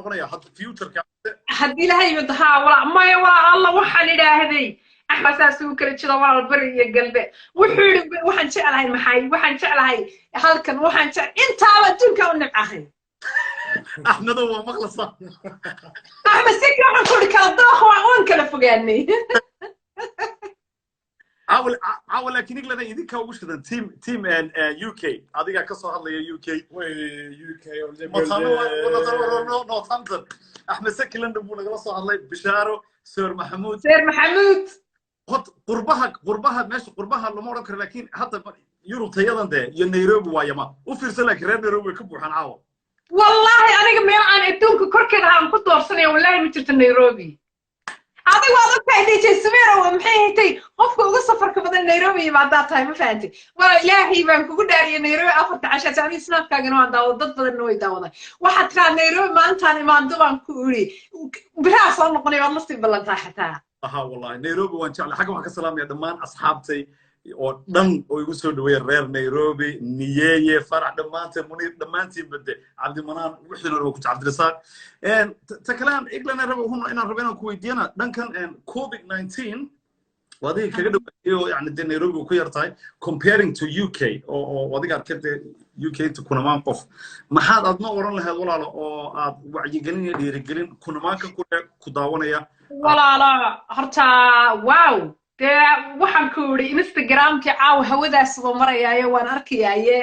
Noqonaya hadda futureka. Haddii Ilahay yimid, haa walaa, maya walaa. Alla, waxaan idhaahday Axmed saas ugu kala jiro walaal, bari iyo galbe. Wuxuu yidhi waxaan jeclahay, maxay, waxaan jeclahay halkan, waxaan jec intaaba adduunka u nibcahay. Axmedow, waa maqlasa. Axmed Seki, waxaan ku idhi kala dooq, waan kala fogaanay. Caawa, caawa, laakiin England idinka ugu shidan team UK. Adigaa ka soo hadlaya UK. Way UK. Matano Northampton. Axmed Seki London buu nagala soo hadlay. Bishaaro, Sir Maxamuud. Sir Maxamuud. Hot qurbaha, qurbaha, meesha qurbaha lama odhan karo, laakiin hadda Yurub tayadan dee iyo Nairobi waa yama u fiirsan, laakiin reer Nairobi way ka buuxaan caawa. Wallahi aniga meel aan adduunka korkeeda aan ku doorsanaya wallahi ma jirto Nairobi. Adigu waad ogtahay, DJ Samira, maxay haytay, qofka uga safarka badan Nairobi yimaadaa tahay, ma fahantay? Waa Ilaahay baan kugu dhaariyay, Nairobi 4ta cashaa aniga Snapkaagana waan daawada, dad badanna way daawaday. Waxaad tiraa Nairobi maalintaan imaando baan ku iri biraha soo noqonay, waad la sii ballantaa xataa. Aha, wallahi Nairobi waan jeclay. Xagga waxaan ka salaamaya dhammaan asxaabtay oo dhan oo igu soo dhaweeya, reer Nairobi, Niyeye, Farax, dhammaanteen, Muniir, dhammaantiin, bade Cabdimanaan, wixii dhan waa ku Cabdirasaaq. Ta kale aan England rabo inaan rabo inaan ku weydiiyana dhankan COVID-19 waa adiga kaga dhawaayay oo yani dee Nairobi uu ku yar tahay comparing to UK, oo adiga arkay dee UK inta kunamaan qof. Maxaad adna oran lahayd, walaalo, oo aad wacyigelin iyo dhiirigelin kunamaanka ku daawanaya? Walaala, horta wow, dee waxaan ku idhi Instagramkii caawa hawadaas buu marayaaye, waan arkayaaye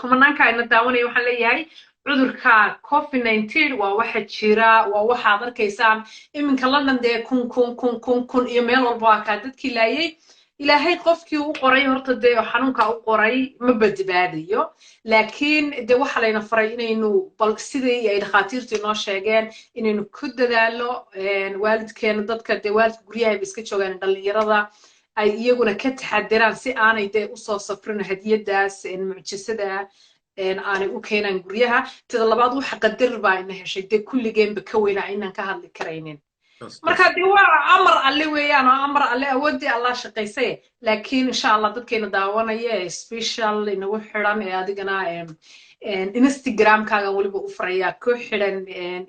kumanaanka ina daawanaya. Waxaan leeyahay cudurka COVID-19 waa waxa jira, waa waxaad arkaysaan iminka London dee kun kun kun kun kun iyo meel walba waa kaa dadkii laayay. Ilaahay qofkii u qoray horta dee xanuunka u qoray ma badbaadayo, laakiin dee waxa layna faray inaynu bal sidii ay dhakhaatiirtu inoo sheegeen inaynu ku dadaalo. Waalidkeena, dadka dee waalidka guryaha ba iska joogaan, dhalinyarada ay iyaguna ka taxadiraan si aanay dee usoo safrin, hadiyadaas mucjisada aanay u keenaan guryaha. Tida labaad, waxa qadar baa ina heshay dee kulligeenba ka weyna inaan ka hadli karaynin. Marka dee waa amar Alle weeyaan, oo amar Alle, awooddii Allah shaqaysay. Laakiin insha Allah dadkeena daawanaya ee special inagu xidhan ee adigana Instagramkaaga weliba u furaya ku xidhan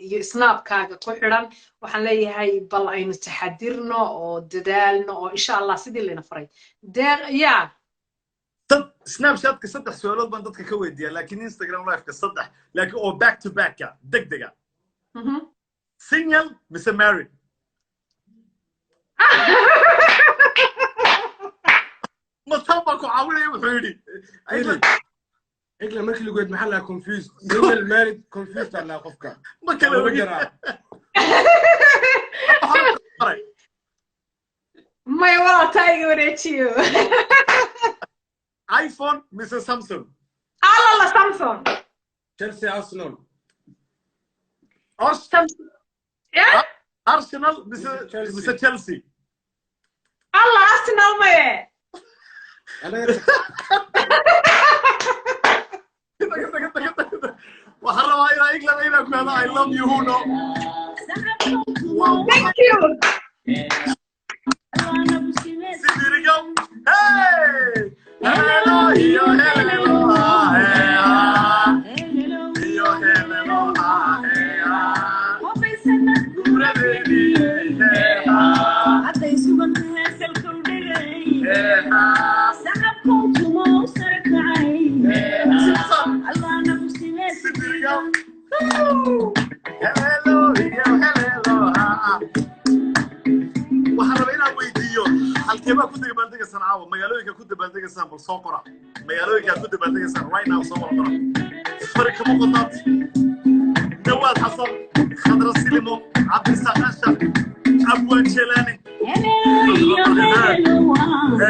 iyo Snapkaaga ku xidhan, waxaan leeyahay bal aynu taxadirno oo dadaalno oo insha Allah sidii layna faray dee ya. Snapchatka saddex su'aalood baan dadka ka weydiiyaa, laakiin Instagram liveka saddex, laakiin oo back to backa deg dega. Single mise married? Mataan baa ku caawinaya, wuxuu yidhi. England markii lagu maxaa lahaa confused, single, married, confused aa lahaa qofka. Ma kala Laba ogi. Jaraa. Maya walaa, taa iga wareejiyo. iPhone mise Samsung? Alala, Samson. Chelsea, Arsenal. Samson, yeah. Arsenal mise Chelsea. Mise Chelsea? Allah, Arsenal maye. Anaga. Waxaan rabaa inaa England inaan ku hado. I love you, huno. Thank you. Sidirigo, hey, helelo iyo helelo, ah, hey, ah. Iyo helelo, ah, hey, ah. Guuradeedii, hey, ah. Hey, ah. Hey, ah. Sidirigo, helelo iyo helelo, ah. Waxaan rabaa inaan weydiiyo halkeebaa ku dabaaldegaysaan caawa, magaalooyinka ku dabaaldegaysaan. Bal soo qora magaalooyinka ku dabaaldegaysaan right now, soo wada qora. Fari kama qodaad. Nawaad Xasan, Khadra Silimo, Cabdisaaq Anshax, Abwaan Jelaani. Heeha, heeha,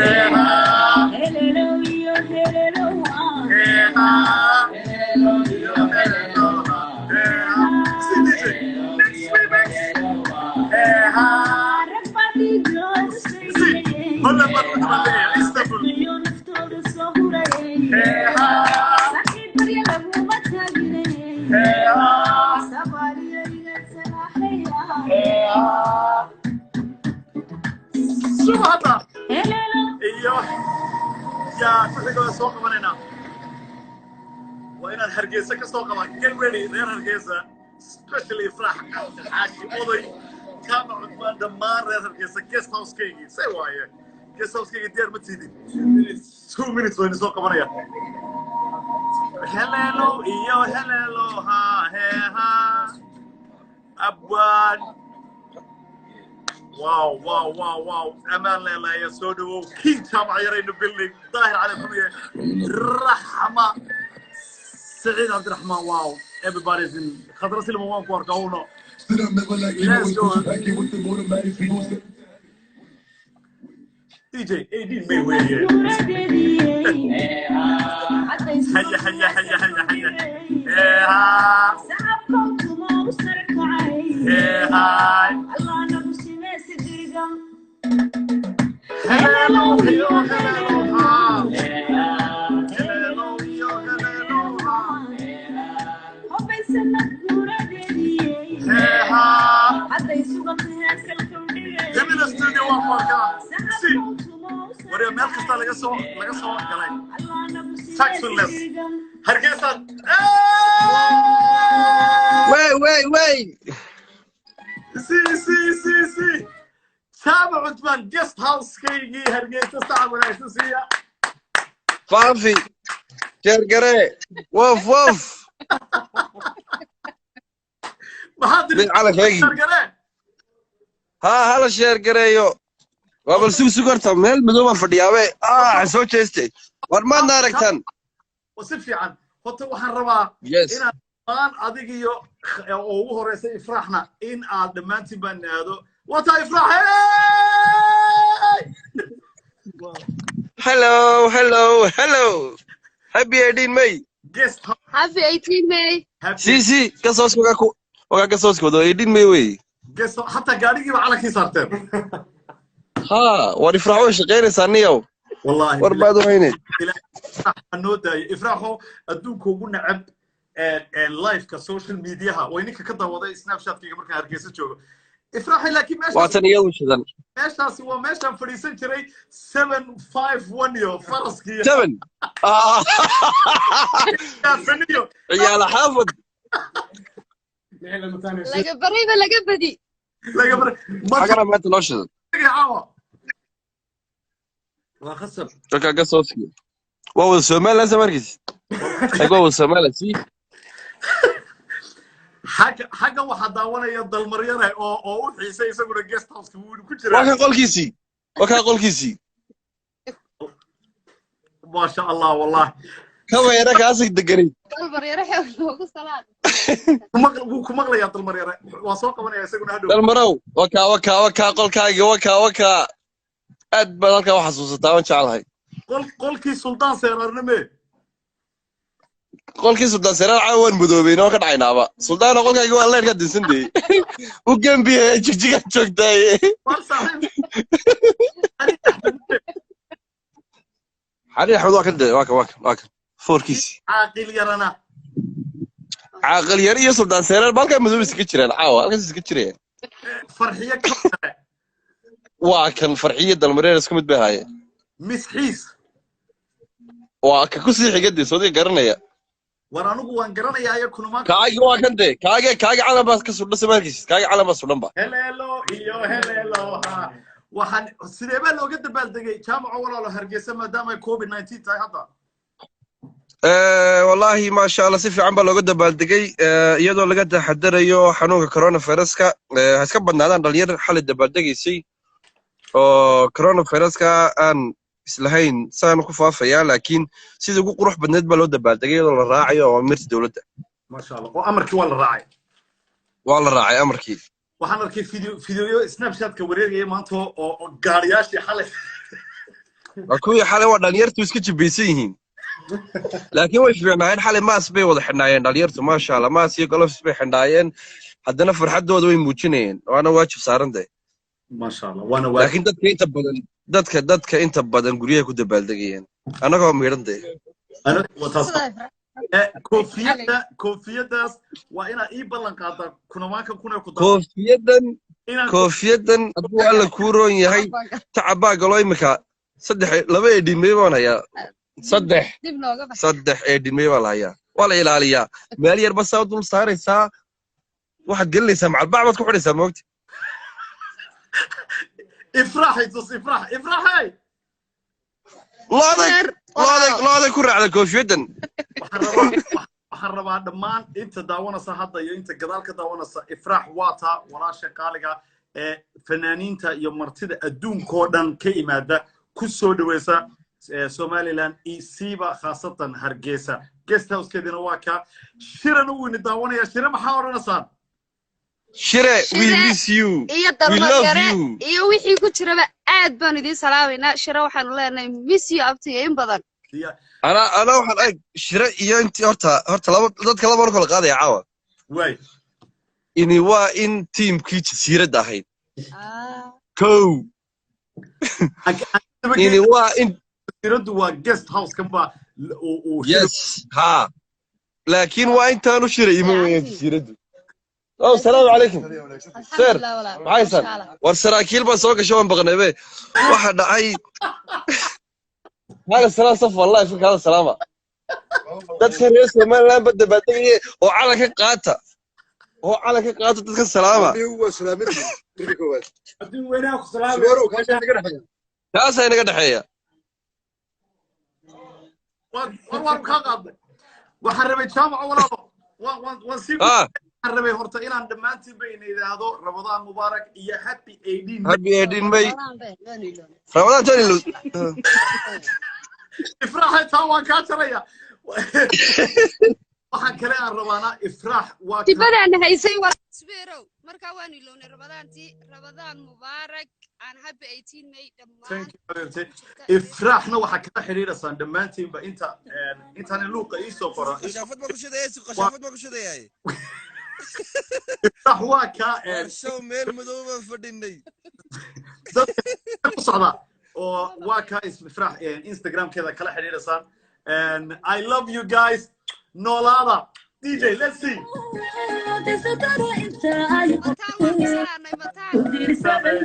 heeha. Si DJ next remix. Heeha. Si Holland baan ku dabaaldegaya, Istanbul. Heeha, heeha, heeha. Suba hadda iyo yaa ku xiga waan soo qabanaynaa. Waa inaad Hargeysa ka soo qabaan. Get ready, reer Hargeysa. Especially Ifraax Xaashi Oday, Jaamac Cudmaan, dhammaan reer Hargeysa. Guest house-kaygii say waaye, guest house-kaygii diyaar ma tiidin? 2 minutes wayna soo qabanaya. Heleelo iyo heleelo, ha he ha, abwaan. Wow, amaan leelaya, soo dhawow. King Jaamac Yaraynu building, Daahir Cali Kumiye, Raxma Saciid Cabdiraxmaan. Wow, everybody's in. Khadra Silma waan ku arkaa uno. Let's go. DJ 18 May weeye. Haya haya haya haya haya, heeha heehay, heleelo iyo heleelo ha, heleelo iyo heleelo ha, heeha. Himila Studio waan ku arkaa. Si wariya meel kasta laga soo galay. Saxonless Hargeysa. Wey wey wey. Si si si si, Jaamac Cutmaan, guest house-kaygii Hargeysa, sacab wanaagsan siiya. Faafi, jeergaree, wof wof. Maxaa tiri? Mid calankaygii. Shargaree. Haa, hala sheergareeyo. Waa bal sug sug, horta meel madow baan fadhiyaabe. Ah, soo jeestay. War maadna aragtaan? Oo si fiican. Horta waxaan rabaa inaad dhammaan adig iyo oo ugu horeysa Ifraaxna in aad dhammaantiin baan aado. Wataa Ifraax, hey! Hello hello hello, happy 18 May. Guest house. Happy 18 May. Happy Si si, kasoo wagaa ku wagaa kasoo wado 18 May wey. Guest house, hataa gaadhigiiba calankii saarteen. Haa, war Ifraax way shaqaynaysaa niyow. Wallahi. War baad u hayneyd. Ifraax noo daayay. Ifraaxo adduunka ugu neceb live-ka social mediaha way ninka ka daawaday Snapchat-kayga markaan Hargeysa joogo, Ifraaxi. Laakiin meeshaas Waatan iyadu shidan. Meeshaasi waa meeshaan fadhiisan jiray 751 iyo faraskii. Seven. Faniyo. Ciyaala xaafad. Laga barayba laga badi. Laga bar marka. Xagana maanta loo shidan. Caawa. Waa khasab. Halkaa ka soo sigiyo waa wada Somaliland samarkiis ag waa wada Somaliland si. Xagga waxaa daawanaya Dalmaryare oo u xiisay isaguna guest house-ka wuu ku Waa jiraa. kan qolkiisii, waa kan qolkiisii. Maasha Allah, wallahi. Ka weera kaasig deganay. Dalmaryare xoog loogu salaad. Wuu ku maqlayaa Dalmaryare, waa soo qabanaya isaguna hadhow. Dalmarow, wakaa wakaa wakaa qolkaaga, wakaa wakaa. Aad baad halkaa u xasuusataa, waan jeclahay. Qolkii Suldaan Seeraarnime. Qolkii Suldaan Seeraar caawa waan madoobeyn oo ka dhacaynaaba. Suldaano, qolkaagi waa leyrka dinsantay u gembiye, Jigjigaad joogtaaye. War saaxiib Ali Axmed. Xali Axmed waa kan de, waa kan waa kan waa kan foorkiisi. Caaqil Yarana. Caaqil Yar iyo Suldaan Seeraar ba halkaa madoob iskaga jiraan caawa, halkaas iska jirayaan. Farxiyo Kabsare. Waa kan Farxiyo Dalmareer, isku mid bay ahaayeen. Misxiis. Waa ka kusii xiga de, soodiga garanaya. War anigu waan garanayaa iyo kunumaan. Kaagi waa kan de, kaagi calan baa ka sudhan samarkiis, kaagi calan baa sudhan ba. Heleelo iyo heleelo ha. Waxaan sidee baa looga dabaaldegay, Jaamaco walaalo, Hargeysa maadaama ay COVID-19 tahay hadda? Wallahi maasha Allah, si fiican baa looga dabaaldegay, iyadoo laga taxadarayo xanuunka coronaviruska. Ha iska badnaadaan dhalinyar xalay dabaaldegaysay oo coronaviruska aan islahayn saan ku faafayaa, laakiin sidii ugu qurux badneed baa loo dabaaldegay iyadoo la raacayo awaamirta dowladda. Maasha Allah, oo amarkii waa la raacay. Waa la raacay amarkii. Waxaan arkay videoyo Snapchatka wareegaya maanta oo gaariyaashii xalay. Waa kuwii xalay, waa dhalinyartu iska jibaysan yihiin, laakiin way fiicnaayeen xalay. Maas bay wada xidhnaayeen dhalinyartu, maasha Allah, maas iyo gloves bay xidhnaayeen, haddana farxaddooda way muujinayeen, waana waajib saaran de. Maasha Allah, waana waajib. Laakiin dadka inta badan guryaha ku dabaaldegayeen, annagoo miidhan de. Waa taas. Koofiyadaas waa inaad ii ballan qaadaa kunamaanka kun ee ku dar. Koofiyadan Inaan koofiyadan hadduu Alla kuu roon yahay, tacab baa galo imika saddex laba 18 May baan hayaa, saddex. Dib nooga bax. Saddex 18 May baa la hayaa, waa la ilaaliyaa, meel yar basaa dul saaraysaa. Waxaad gelinaysaa macalbac baad ku xidhaysaa, moogta. Ifraaxay tus, Ifraax, Ifraaxay. Looday looday looday ku raacda koofiyaddan. Waxaan rabaa dhammaan inta daawanaysa hadda iyo inta gadaal ka daawanaysa, Ifraax waa taa walaasha qaaliga ee fanaaniinta iyo martida adduunkoo dhan ka yimaada ku soo dhaweysa Somaliland iyo siiba khaasatan Hargeysa. Guest housekeedina waa kaa. Shirana wuu ini daawanaya. Shire, maxaa odhanaysaan? Shire, we Shire miss you. Iyo We love Dalmaryare you. iyo wixii ku jiraba aad baan idiin salaamaynaa. Shire waxaanu leenahay miss you, abtiga in badan. Ana waxaan eg Shire iyo intii horta laba dadka laba kala qaadaya caawa. Waay. Ini waa in tiimkii jasiiradda ahayd kow, ini waa in Jasiiraddu waa guest house kan baa uu Shire. Yes, ha, laakiin waa intaanu Shire iman weeyaan jasiiraddu. Oh, salaamu calaykum, sir. Alxamdulilah walaal. Maxaysan war saraakiil baa soo gashay, waan baqnay be. Waxa dhacay hada salaam saf, wallahi fikra hada salaama. Dadka reer Somaliland ba dabaaldegaya oo calanka qaata, oo calanka qaata, dadka salaama. Haddii weynaha ku salaamay. Kaasaa inaga dhexeeya. War waan kaa qaadnay. Waxaan rabay, Jaamaco walaalo, waan sii waxaan rabay horta inaan dhammaantiinba ina idhaahdo Ramadaan mubaarak iyo happy 18. Happy 18 May. Ramadaan tani. Ifraaxay, taa waan kaa jaraya. Waxaan kale aan rabaana, Ifraax waa ka Dibadaan haysay walaal markaa waanu ilownay Ramadaantii. Ramadaan mubaarak aan happy 18 May dhammaan. Thank you, adeertay. Ifraaxna waxaa kala xiriiraysaan dhammaantiinba inta intaan luuqa iisoo qora. Qashaafad baa ku shidaya, qashaafad baa ku shidayay. Ifraax waa ka Warshow meel madow baan fadhinay. Dadka ku socda oo waa ka Ifraax Instagramkeeda kala xiriiraysaan. And I love you guys. Noolaada. DJ, let's see. Mataan waan ku salaanay, Mataan. U tiirsaday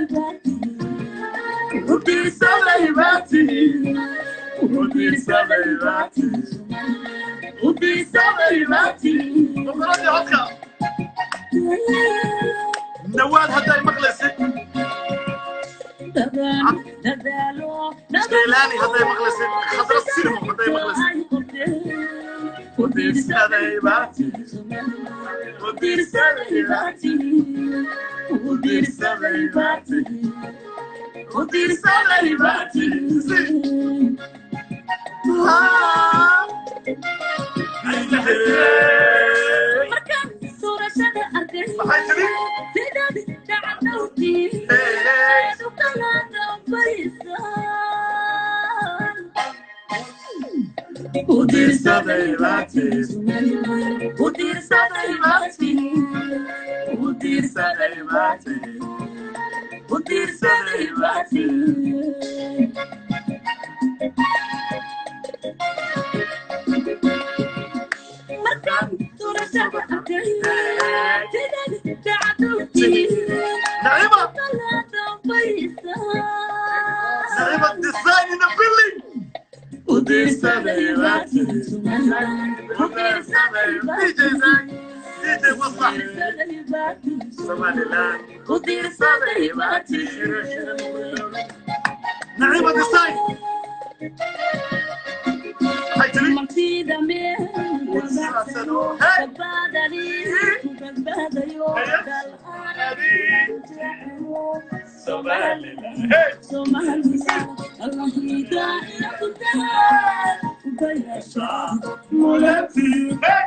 baati, u tiirsaday baati, u tiirsaday baati. Boqoradii codka Nawaad, hadday maqlaysid, Jeylaani hadday maqlaysid, Khadra Sirmo hadday maqlaysid, u tiirsaday baati, u tiirsaday baati, u tiirsaday baati, u tiirsaday baati. Ah. Maxay tiri? Hey, hey. U tiirsaday baati, u tiirsaday baati, u tiirsaday baati, u tiirsaday baati. Naima, Naima Design in the building. U tiirsaday baati, u tiirsaday. DJ Zak, DJ Wasax, Somaliland. U tiirsaday baati. Naima Design. Maxay tiri? U tiirsano. Hey. Somaliland. Hey. Mulati. Hey.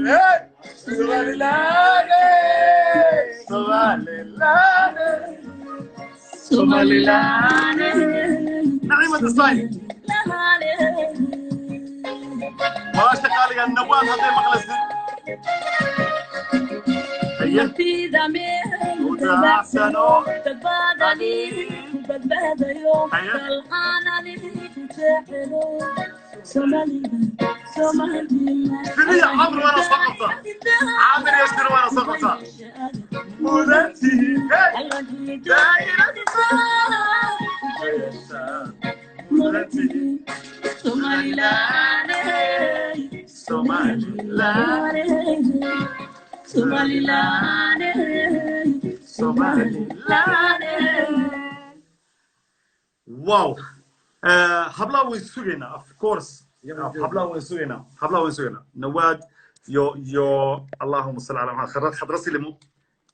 Hey. Somaliland. Hey. Somaliland. Somaliland. Naima Design. Walaasha qaaliga Nawaad hadday maqlaysid. Haye. U daacsano. Haye. Filiya Camr waana soo qabtaa. Camr iyo Shir waana soo qabtaa. Mudantihiin. Hey. Daa'irada. Mudantihiin. Somaliland. Somaliland, Somaliland, Somaliland. Wow. Hablaha wayn sugaynaa, of course. Hablaha wayn sugaynaa, hablaha wayn sugaynaa. Nawaad iyo Allahuma salli ala Maxamed, Khadra, Khadra Silimo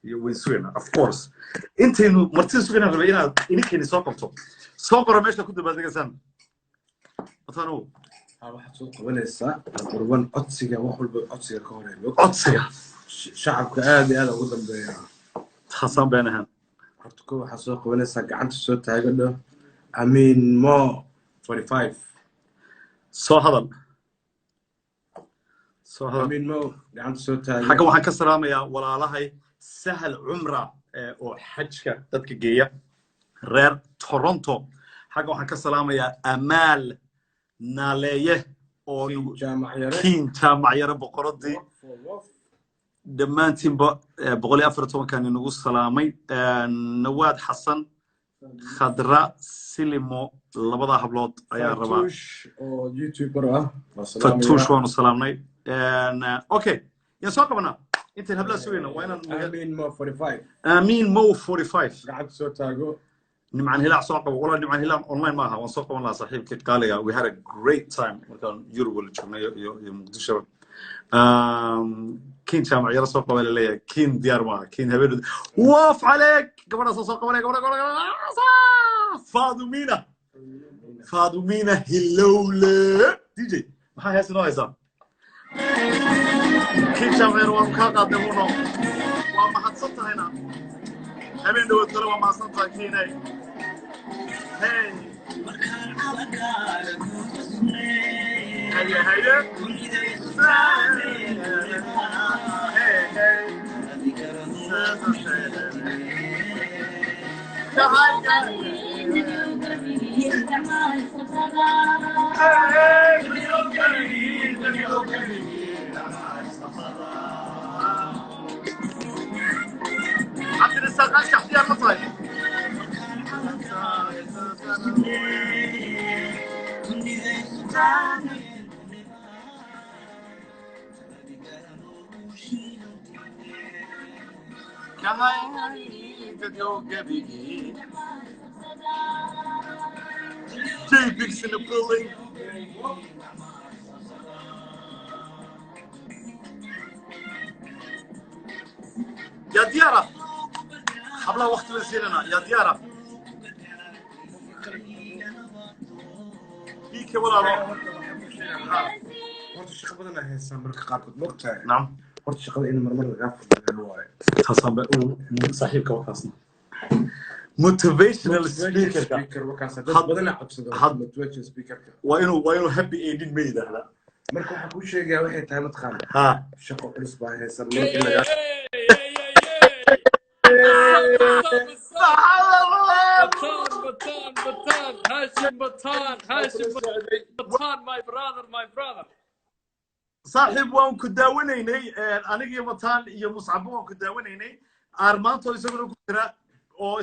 iyo wayn sugaynaa, of course. Intaynu martida sugaynaa, rabay inaad idinkayni soo qabto, soo qoro meesha ku dabaaldegaysaan matanu. Waxaad soo qabanaysaa number one codsiga, wax walba codsiga ka horeeya. Codsiga. Shacabka aad iyo aad ugu dambeeya. Taasaan been ahaan. Horta ko waxaad soo qabanaysaa, gacanta soo taaga, dho Amiin Mo 45. Soo hadal, soo hadal. Amiin Mo, gacanta soo taaga. Xagga waxaan ka salaamayaa walaalahay Sahal Cumra oo xajka dadka geeya, reer Toronto. Xagga waxaan ka salaamayaa Amaal Naaleeye oo Jaamac Yare. Kiin Jaamac Yare, boqoradii. Dhammaantiinba 114-kan inagu salaamay. Nawaad Xasan, Khadra Silimo, labada hablood ayaa rabaa. Fatuush oo YouTuber ah waa Fatuush. salaamaya. Waanu salaamnay. Okay, yaan soo qabanaa intayn hablaha sugayna waa inaan Amiin Mo 45. Amiin Mo 45. Gacanta soo taago. Nimcan Hilaac soo qabo. Walaa Nimcan Hilaac online maaha, waan soo qaban lahaa, saaxiibkii qaaliga. We had a great time markaan Yurub wala joognay iyo Muqdisho. Kiin Jaamac Yaro soo qaba laleeyahay. Kiin diyaar maaha, kiin habeen waaf caleeg. Gabadha soo qabanaya, gabadha, gabadha, Faadumina, Faadumina Hilowle. DJ, maxaa hees inoo haysaa? Kiin Jaamac Yaro, waanu kaa qaadnay muno, waa mahadsan tahayna. Habeen dhawood kale, waa mahadsan tahay kiinay. Hey, haye haye, hey hey. Cabdirasaaq Anshax, diyaar ma tahay? J Biggs in the building. يا ديارة حبلها وقت بنسيرنا يا ديارة بيك ولا روح. Horta shaqo badan aa haysaa marka qaarkood, mogtahay? نعم. Horta shaqada in marmar lagaa fududeeyo waaye. خاصة صاحبك وخاصة motivational speaker. Speaker wakaas dad badan aa codsada motivation speakerka. waa inuu happy 18 May yidhaahdaa. Marka waxaan kuu sheegayaa waxay tahay, mataqaana, ha shaqo culus baa haysa marka in lagaa Batan, Batan, Batan, Hashim Batan, Hashim Batan, my brother, my brother. Saaxiib, waan ku daawanaynay, anigiyo Mataan iyo Muscabo waan ku daawanaynay. Armaanto isaguna ku jira oo